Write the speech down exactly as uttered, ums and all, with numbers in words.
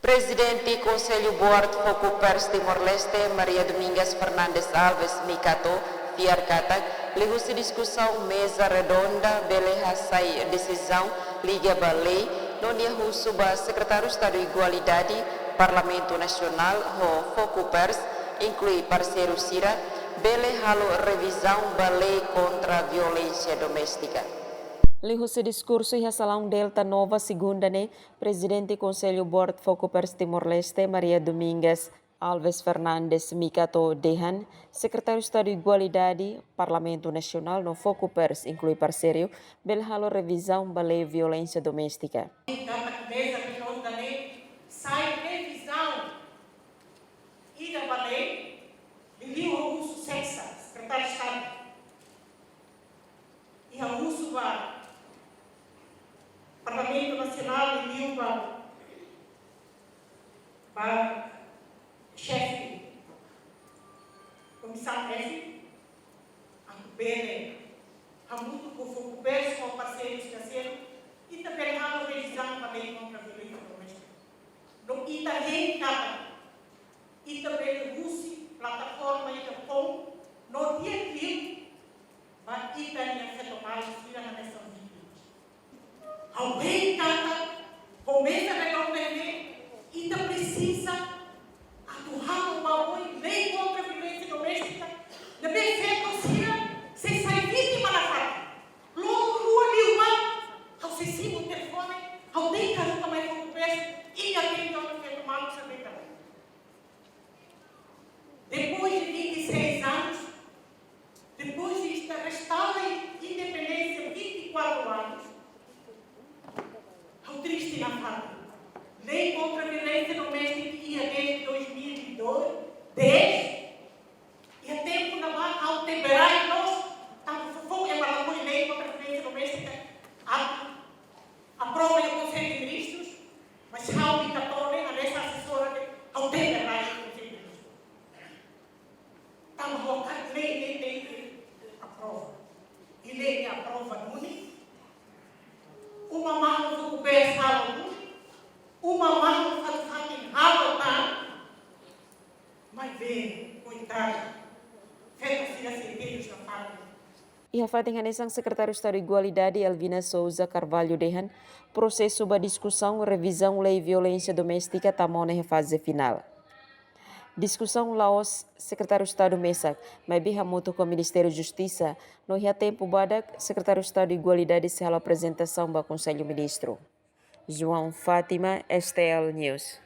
Prezidente Konsellu Board Fokupers Timor-Leste, Maria Domingas Fernandes Alves Mikato, fiar katak, liuhusi diskusaun meza redonda bele hasai desizaun liga ba lei, no nia husu ba Sekretáriu Estadu Igualdade, Parlamentu Nasionál ho Fokupers, inklui parseiru sira, bele halo revizaun ba lei kontra violénsia doméstika. Liuhusi diskursu iha Salaun Delta Nova, segunda ne'e, Prezidente Konsellu Board Fokupers Timor-Leste, Maria Domingas Alves Fernandes Mikato dehan, Sekretáriu Estadu Igualdade, Parlamentu Nasionál no Fokupers, inklui parseiru, bele halo revizaun ba lei violénsia doméstika. Ita meza redonda ne'e, sai revizaun ida ba lei, liuliu husu seksa, Sekretáriu Estadu. Iha husu ba Parlamentu Nasionál, liuliu ba, ba xefe Komisaun F, atu bele hamutuk ho Fokupers ho parseiru sira seluk, ita bele halo revizaun ba lei kontra violénsia doméstika. No ita hein katak, ita bele husi plataforma ida foun, no di'ak liu ba ita-nia feto maluk sira hanesan vítima. Ha'u hein katak, ho meza redonda ne'e, ita presiza atu halo ba oin lei kontra violénsia doméstika, ne'ebé feto sira sei sai vítima nafatin. Loron rua liubá, ha'u sei simu telefone, ha'u tenke haruka mai Fokupers, ida tenke ona feto maluk sira ne'e. Depois de vinte e seis anos, depois de estar restaura a independência vinte e quatro anos, ha'u triste nafatin. Lei kontra violénsia doméstika iha desde dois mil e dez, iha tempu ne'ebá ha'u Teberai, nós, tanba foufoun ema lakohi lei kontra violénsia doméstika, atu aprova iha Konsellu de Ministrus, mas ha'u Mikato ne'e, hanesan asesora ne'e, ha'u Teberai iha Konsellu de Ministrus. Tanba ha'u hakarak lei ne'e tenke aprova. I lei ne'e aprova duni. Uma malu Fokupers halo duni. Uma malu fatin-fatin halo tan. Maibé, koitadu, feto sira sei tebes nafatin. Iha fatin hanesan, Sekretáriu Estadu Igualdade, Elvina Sousa Carvalho dehan, prosesu ba diskusaun revizaun lei violénsia doméstika tama ona iha faze finál. Diskusaun la'ós Sekretáriu Estadu mesak, maibé hamutuk ho Ministériu Justisa, no iha tempu badak, Sekretáriu Estadu Igualdade sei halo aprezentasaun ba Konsellu Ministru. João Fátima, S T L News.